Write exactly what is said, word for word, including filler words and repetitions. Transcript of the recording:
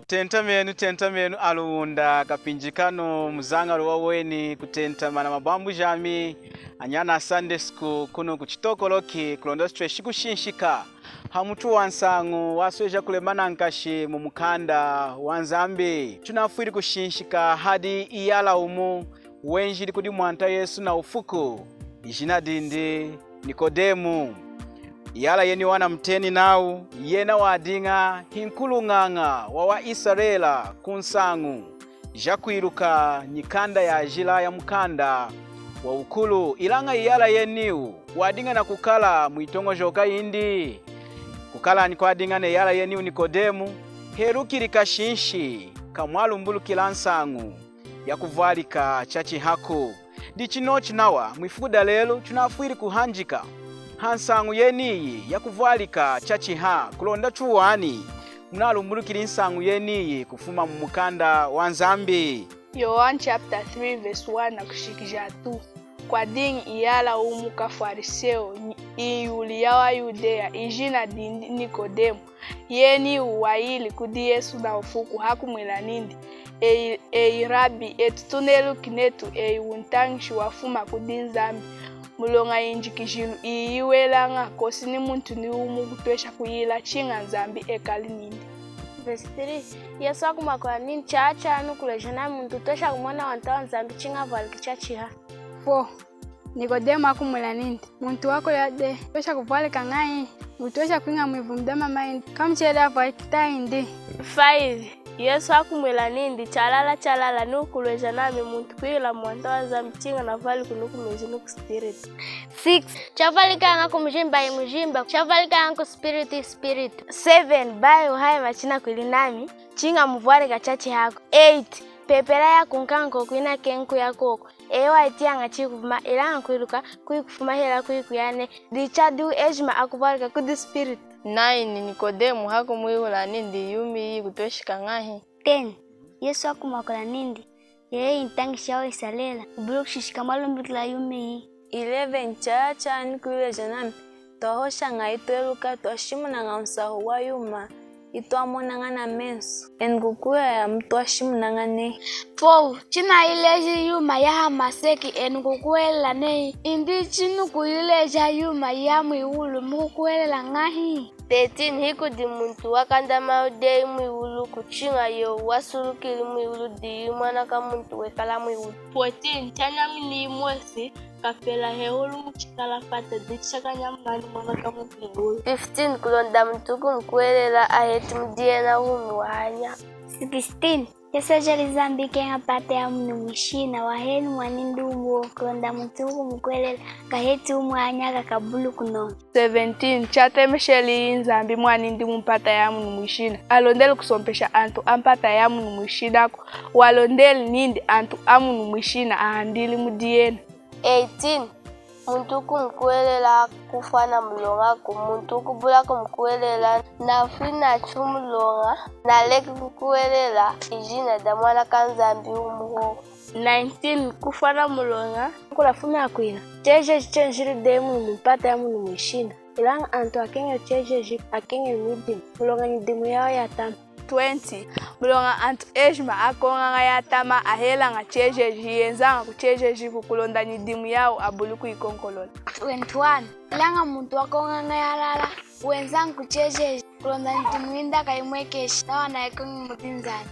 Tentamenu, tentamenu, aLunda, kapinji kanu muzañalu waweni kutentama na mabwambu jami, anyana a Sunday School kunu ku Chitokoloki, kulonda tutweshi kushinshika ha mutu wa nsañu wasweja kulema nankashi mu mukanda wa Nzambi. Tunafwili kushinshika hadi iyala wumu wenjili kudi Mwanta Yesu na wufuku, ijina dindi Nikodemu. Iyala yeniyi anamuteni nawu, yena wadiña hi nkuluñaña wa aIsarela ku nsañu ja kwiluka nyikanda yajila ya mukanda wa wukulu. Ilaña iyala yeniyi wadiña nakukala mwitoñojoka yindi. Kukalanyi kwadiña ne iyala yeniyi Nikodemu, helukili kashinshi kamwalumbulukila nsañu ya kuvwalika chachihaku. Dichi nochu nawa, mwifuku da lelu, tunafwili kuhanjeka ha nsañu yeniyi ya kuvwalika chachiha, kulonda tuwani munalumbulukili nsañu yeniyi kufuma mu mukanda wa Nzambi. Yohane chapter three verse one na kushikija two. Kwadiña iyala wumu kaFwariseo, iyuli ya aYudeya, ijina dindi Nikodemu. Yeniyi wayili kudi Yesu na wufuku hakumwila nindi, Eyi, eyi Rabi, etu tuneluki netu eyi wuntañishi wafuma kudi Nzambi, muloña yinjikijilu iyi yiwelaña kosi ni muntu niwumu wukutwesha kuyila chiña Nzambi ekali nindi. Verse three. Yesu hakumwakula nindi, Chalala chalala nukukuleja nami, muntu wutwesha kumona wanta wa Nzambi chiña avwaliki chachiha. Four. Nikodemu hakumwila nindi, Muntu wakuya dehi, wutwesha kuvwalika ñahi? Wutwesha kwiñila mwivumu da mama yindi, kamuchidi avwaliki tahindi? Five. Yesu hakumwila nindi, Chalala chalala nukukuleja nami, muntu kwihula muwanta wa Nzambi chiña navwaliki nukumeji nukuspiritu. Six. Chavwalikaña kumujimba hi mujimba, chavwalikaña kuspiritu hi spiritu. Seven. Bayi wuhayama chinakwili nami, chiña muvwalika chachihaku. Eight. Pepela yakunkaña koku yinakeñi kuya koku, eyi wayitiyaña chikufuma, ilaña kwiluka kuyikufuma hela kuyikuya nehi. Dichi adi ejima akuvwalika kudi spiritu. Nine. Nikodemu hakumwihula nindi, Yuma iyi yikutwesheka ñahi? Ten. Yesu hakumwakula nindi, Yeye hintañishi ya aIsarela, wubuli kushinshika mwalumbulukila yuma iyi. Eleven. Chalala chalala nukuyileja nami, twahoshaña hitweluka, twashimunaña wusahu wa yuma hitwamonaña na mesu, enu kukuhwelela mutwashimunaña nehi. Twelve. Chinayileji yuma ya hamaseki, enu kukuhwelela nehi, indi chinukuyileja yuma ya mwiwulu, mukukuhwelela ñahi? Thirteen. Hikudi muntu wakandama dehi mwiwulu, kuchiña yowu wasulukili mwiwulu, diyi Mwana kamuntu wekala mwiwulu. Fourteen. Chanaminiyi Mose, kapela hewulu muchikalafata, dichi chakanamina ni Mwana kamuntu hewulu. Fifteen. Kulonda muntu wukumukuhwelela aheti mudi yena wumi wahaya. Sixteen. Chaswejeli Nzambi kukeña mpata ya munu mwishina, waheni mwanindi wumu wowu, kulonda muntu wukumukuhwelela kaheti wumi wahaya, kabuli kunoña. Seventeen. Chatemesheliyi Nzambi mwanindi mumpata ya munu mwishina, alondeli kusompesha antu ampata ya munu mwishinaku, walondeli nindi antu amunu mwishina ahandili mudi yena. Eighteen. Muntu wukumukuhwelela kufwa namuloñaku, muntu wukubula kumukuhwelela nafwi nachu muloña, naleki kukuhwelela ijina da Mwana kaNzambi wumu hohu. Nineteen. Kufwa namuloña. Kulafuma kwina, chejeji chenjili dehi munu mumpata ya munu mwishina, ilaña antu akeñeli chejeji, akeñeli nyidimu, muloña nyidimu yawu yatama. Twenty. Muloña antu ejima akoñaña yatama, ahelaña chejeji, hiyenzaña kuchejejiku, kulonda nyidimu yawu abuli kuyikonkolola. Twenty-one. Ilaña muntu wakoñaña yalala, wenzaña kuchejeji, kulonda nyidimu yindi akayimwekeshi, nawa nayikoñi mudi Nzambi.